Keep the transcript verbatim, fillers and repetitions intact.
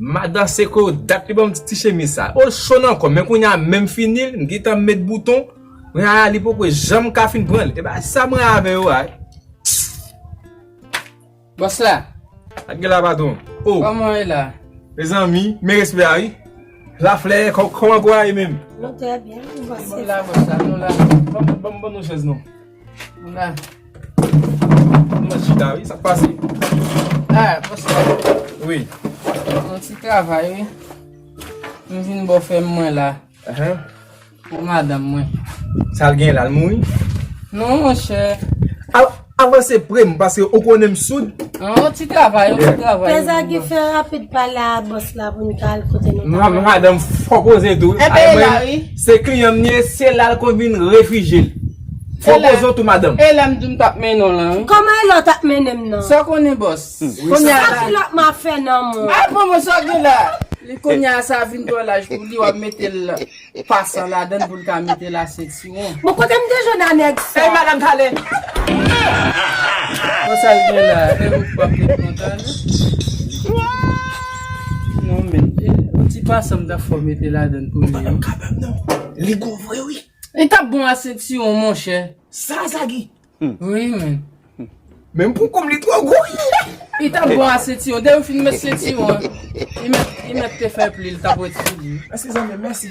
Madan Seko, dat li ban m ti chemiz sa. O, l cho nan kò m, men kounye a menm fini l, m gentan met bouton. Kounye a li poko janm ka fin pran l. E ba sa mwen avè yo a. Bòs la. Ak gen la patwon. O. Kòman w ye la? Mezanmi, men respè a wi. Laflè, kò- kòman kò a ye menm? Nou trè byen, bòs. Nou la, bòs la, nou la. Ban m- ban m- ban nou chèz non. Mwen la. Mwen chita wi, sa k pase? Ah, bòs la. Wi. Yon ti travay wi. M vin bò fè mwen la. Ahan. Pou madanm mwen. Sa l gen la, l mouri? Non, monchè. Al- avanse pre m, paske ou konnen m soud. An, yon ti travay, yon ti travay. Pè Zagi, fè rapid pale a bòs la pou n ka al kote nou ta pral. Madanm fò koze tou. Ebyen, la wi. Se kliyan m ye, se la l konn vin refijye l. Fò koze w tou, madanm. E lè m di m t ap mennen w lan wi. Kòman e lè w t ap mennen m nan? Sa w konnen bòs? Kounye a la. Sa ki lòt m ap fè nan mwen? A, bon, mwen sa w gen la. Li kounye a sa vin twò laj pou li, w ap mete l pasan ladann pou l ka mete l a sentiwon. Bon, kote m te jwenn a nèg sa? Ey, madanm, talè. Konsa l gen la, e ou k p ap met pantalon? Non, men, e, yon ti pasan m ta fè w mete ladann pou li. Madanm kapab non. Li gwo vre, wi. Li t ap bon a sentiwon, monchè. Sa, Zagi? Wi, men. Menm pou koum li twò gwo. Li t ap bon a sentiwon. Depi w fin met sentiwon an, li mèt, li mèt te fè pli, li t ap ret sou li. Mèsi, zanmi, mèsi.